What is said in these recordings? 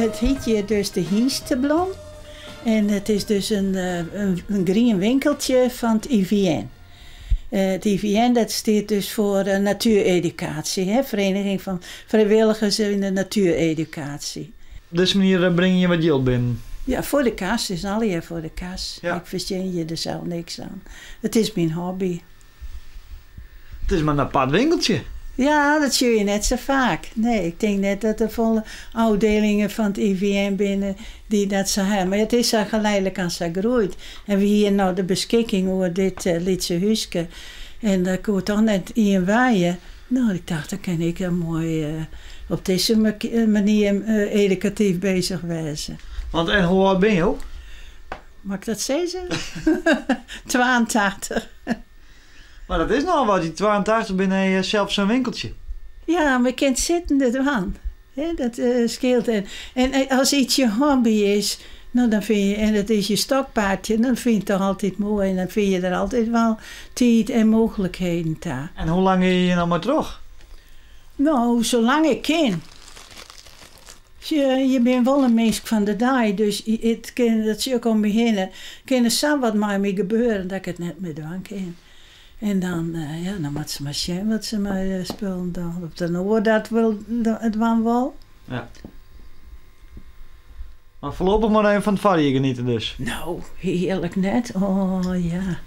It hyt hjir dus de Hynsteblom en it is dus in grien winkeltsje fan it IVN. It IVN dat stiet dus foar natuureducatie, hè, Vereniging van Vrijwilligers in de Natuureducatie. Op dizze manier bringe je wat jild binnen? Ja, foar de kas. It is allegear foar de kas. Ik fertsjinje hjir der sels niks oan. It is myn hobby. It is mar in apart winkeltsje. Ja, dat sjoch je net sa faak. Nee, ik tink net dat der folle ôfdielingen fan it IVN binne dy't dat sa hawwe. Mar it is sa geleidelijk aan sa groeid. En wy hiene no de beskikking oer dit lytse húske. En dêr koe toch net ien wije. No, ik tocht, dan kin ik moai op dizze manier edukatyf bezich wêze. Want en hoe âld binne jo? Moat ik dat sizze? 82. Mar dat is nochal wat, je 82 binne en je sels sa'n winkeltsje. Ja, mar je kinne it sittende dwaan. Dat skeelt. En as iets je hobby is, no dan fyn je, en it is je stokpaardje, dan fyn je it toch altyd moai en dan fyn je der altyd wol tiid en mooglikheden ta. En hoe lang gean je hjir no mei troch? No, salang ik kin. Sjoch, je binne wol in minsk fan de dei, dus it kin, dat sjoch ik om my hinne, kin der sa wat mei my gebeure dat ik it net mear dwaan kin. En dan, ja, dan moatte se mar sjen wat se mei de spullen dogge. Oft in oar dat wol dwaan wol. Ja. Mar foarlopich mar even fan it foarjier geniete dus. No, hearlik net? Oh ja.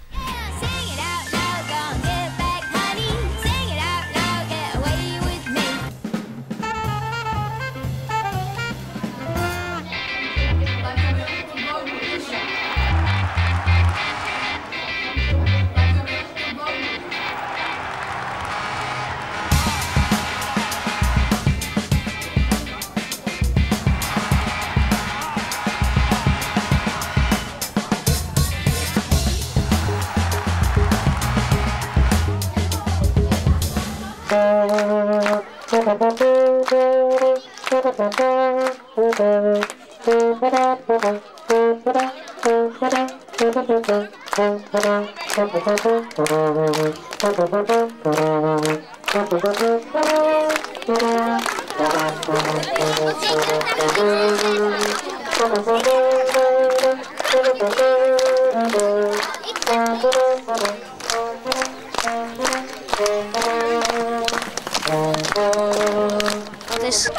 Dat is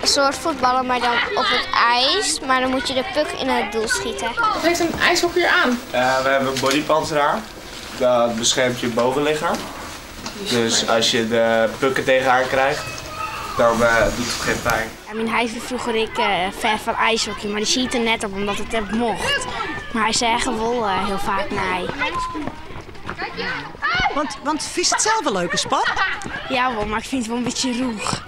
in soart fuotballen, mar dan op it ijs. Mar dan moet je de puck yn it doel schieten. Wat heeft een ijshockeyer aan? We hebben een bodypantser aan. Dat beschermt je bovenlichaam. Dus als je de puck er tegenaan krijgt, dan doet het geen pijn. Ja, myn heit wie froeger ek fan fan ijshockey, mar dy siet der net op omdat it net mocht. Mar hy seach der wol hiel faak nei. Want, want fynst it sels in leuke sport? Ja wol, mar ik fyn it wol in bytsje rûch.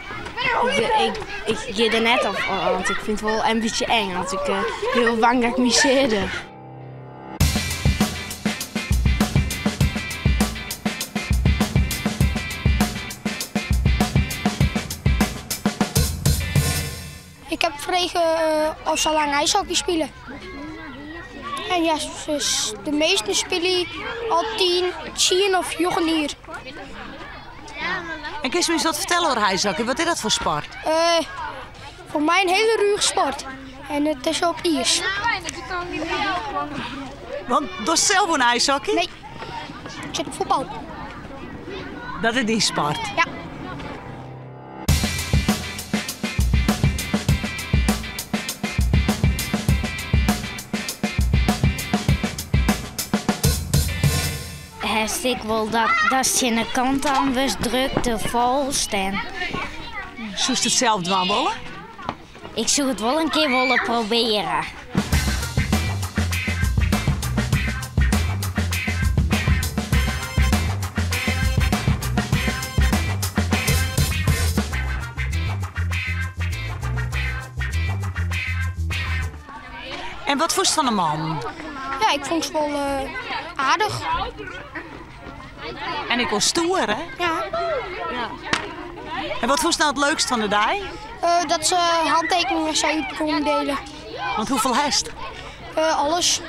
Ik, ik, ik gean der net op, want ik fyn it wol in bytsje eng. Want ik bin wol bang dat ik my sear doch. Ik heb frege oft se al lang ijshockey spile. En ja, de measten spylje al tien, tsien of njoggen jier. En kinst my ris wat fertelle oer ijshockey? Wat is dat foar sport? Foar my in hiele rûge sport. En it is op iis. Want dochst sels oan ijshockey? Nee, ik sit op fuotbal. Dat is dyn sport? Ja. Hast ek wol dat datst tsjin de kant oan wurdst drukt of falst en. Soest it sels dwaan wolle? Ik soe it wol in kear wolle probearje. En wat fûnst fan de mannen? Ja, ik fûn se wol aardich. En ek wol stoer, hè? Ja. En wat fûnst no it leukst fan de dei? Dat se hantekeningen sa út koene dele. Want hoefolle hast? Alles.